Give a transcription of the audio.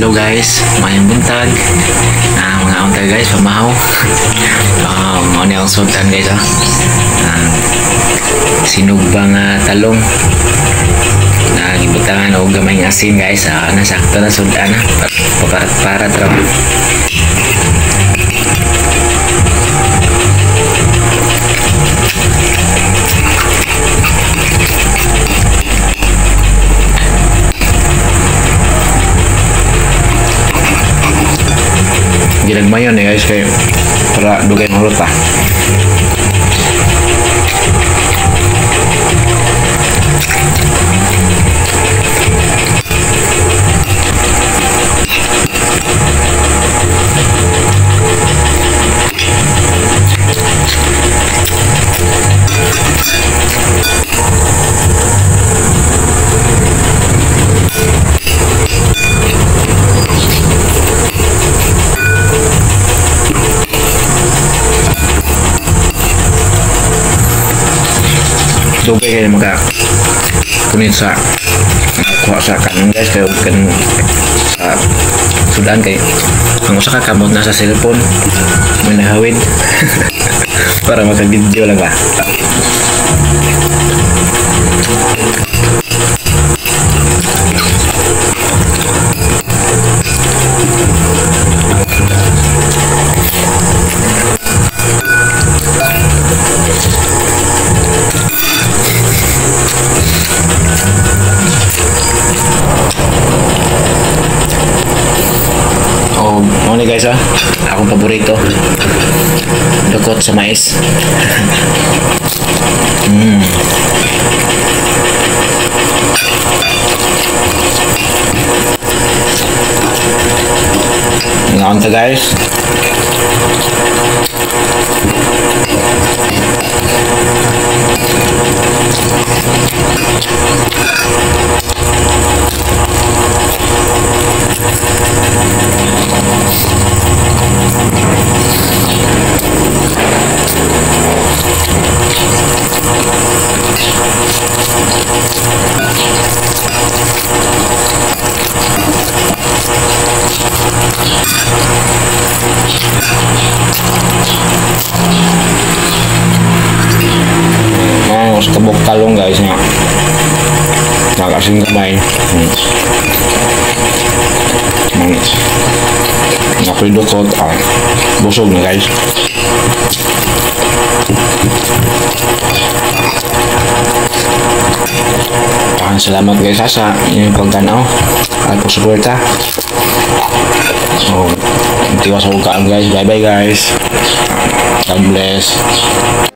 Hello guys, maayong buntag. Mga unta guys, pamahaw. Mao ni akong sultan guys ah. Sinugba nga talong na gibutangan og gamay nga asin guys. Nasakto na sudan na. Paparat-parat ra. Ginagmayon eh guys kay para dugay mahulot pa. Dugay kayo maka kunin sa kuha sa kanon guys kayo kan sa sudan kay ang usa ka kamot nasa cellphone may nahawid para maka-video lang ba. Oh, ni guys ah, akong paborito. Dukot sa mais. Ngaon ta guys. Kabok talong guys nga nakasin kamay. Napidukot busog na guys. Salamat guys sa inyong pagtanaw at pagsuporta. Oh, tiwas sa ukaan guys. Bye bye guys. God bless.